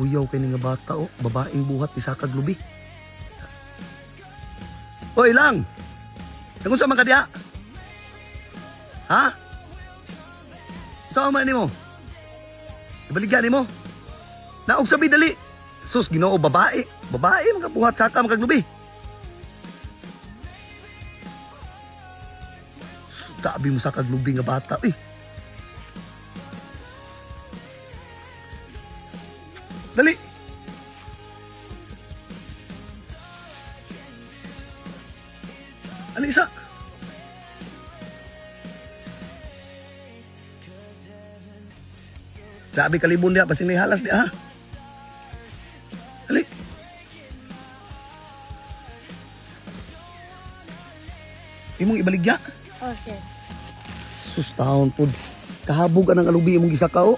Kuyaw kay ni nga bata oh, babaeng buhat isa kag lubi. Oy lang. Nagunsa man ka diha? Ha? Unsa man nimo? Ibaligya nimo? Naog sabi dali. Sus, Ginoo, babae. Babae mga buhat saka mga lubi. Grabe mo sa kaglubi nga bata. Eh. Dali. Ali isa. Grabe kalibon diha basing halas diha. Ha? Ali. Imong ibaligya. Oh, sir. Sus, taon pod. Kahabog anang alubi imong gisaka o.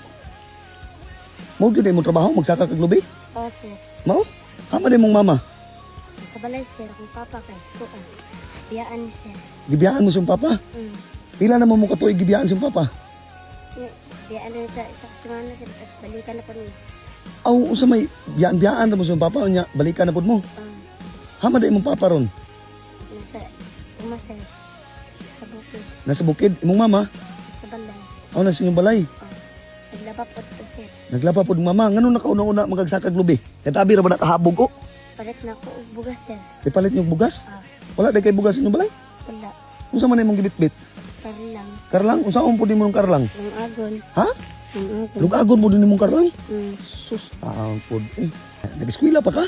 Mao gyud na imong trabaho magsaka kag lubi. Oh, sir. Mao? Hama na imong mama. Sa balay, sir. Akong papa kay. Kuan. Biyaan ni sir. Gibiyaan mo siyang papa. Pila naman mo katuig gibiyaan siyang papa? Biyaan na sa isa ka semana, sir. Tapos balikan na po niya. Aw, unsa may biyaan-biyaan na mo siyang papa unya balikan na pod mo. Oh, Hama na imong papa ron. nasa uma, sir. Sa bukid. Nasa bukid imong mama. Sa balay. Aw nasa inyong balay. Oh. Naglaba po to, sir. Naglaba pod mama ngano nakauna-una magagsakag lubi. Kay tabi ra ba nakahabog o? Palit na ako og bugas, sir. Ipalit niyo bugas? Ah, Wala day kay bugas sa inyong balay. wala. Unsa man imong gibitbit? Karlang. Karlang unsaon pod nimo karlang? Ang agon. Ha? Ang agon. Lugagon mo din imong karlang? Mm. Sus, taon pod. Eh, nag-eskwela pa ka?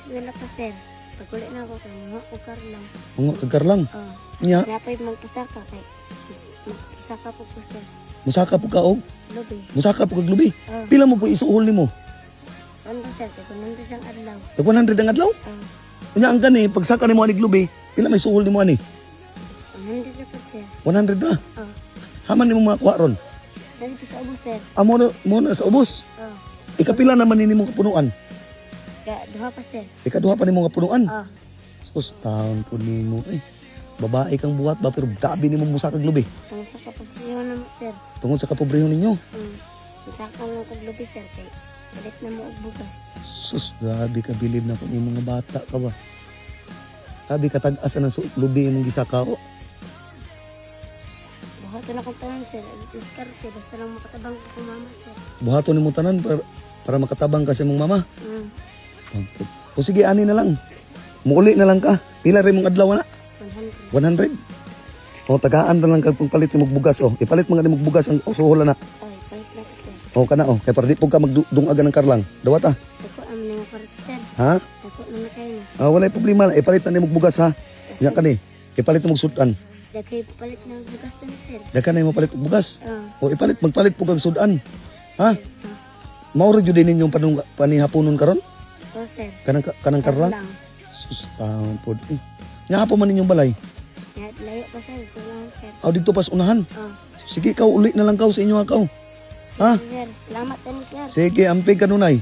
Wala pa, sir. Paguli na ako kay mga og karlang. Mga kakarlang. Oh. Nya, Napay magpasaka kay magpasaka po ko, sir. musaka po ka og, Lubi. musaka po kag lubi. Oh. Pila mo po isuhol nimo? Ano ba, sir? Kay kung nandun ang adlaw. Tag 100 ang adlaw? Oh. Unya ang gani pagsaka nimo anig lubi, pila may suhol nimo ani? 100 na po, sir. 100 na. Oh. Haman nimo makuha ron. Nandito sa ubos, sir. Amo na mo na sa ubos. Oh. Ikapila naman ni nimo kapunuan. Ka, duha pa, sir. Ikaduha pa nimo kapunuan. Oh. Sus, taon po nimo eh. Babae kang buhat ba pero gabi nimo musaka kag lubi. Tungod sa kapabriyo na mo, sir. Tungod sa kapobrehon ninyo. Saka mo kog lubi, sir. Kay palit na mo og bugas. Sus, grabe ka bilib na kung imong mga bata ka ba. Sabi ka tag-asa ng suot lubi imong gisaka o. Buhaton akong tanan, sir. Diskarte. Basta lang makatabang ko kung mama, sir. Buhaton nimo tanan para makatabang ka sa imong mama. Mm. O sige, ani na lang. Muuli na lang ka. Pila rin mong adlaw na? 100. 100. O tagaan na lang kag pagpalit nimong bugas o. Ipalit mga nimong bugas ang suhol na. Oy, palit na ko, sir. O kana o. Kay para di po ka magdungagan ng karlang. Dawat ah. Dako ang mga kwarta, sir. Ha? Dako na na kayo na. Ah, walay problema na. Ipalit na nimong bugas ha. Nya kani. Ipalit nimong sudan. Daghay palit na og bugas na ni, sir. Daghan na mo palit og bugas. Oh. O ipalit magpalit po kag sudan. Ha? Oh. Mao ra jud ninyong panung panihaponon karon? Oh, sir. Kanang karlang? Lang. Sus, taon pod eh. Nya pa man ninyong balay. Ya, layo pa, sir. Ito lang, sir. Aw dito pas unahan. Oh. Sige, ikaw uli na lang kaw sa inyo akaw. Ha? Sir, salamat na ni, sir. Sige, amping kanunay.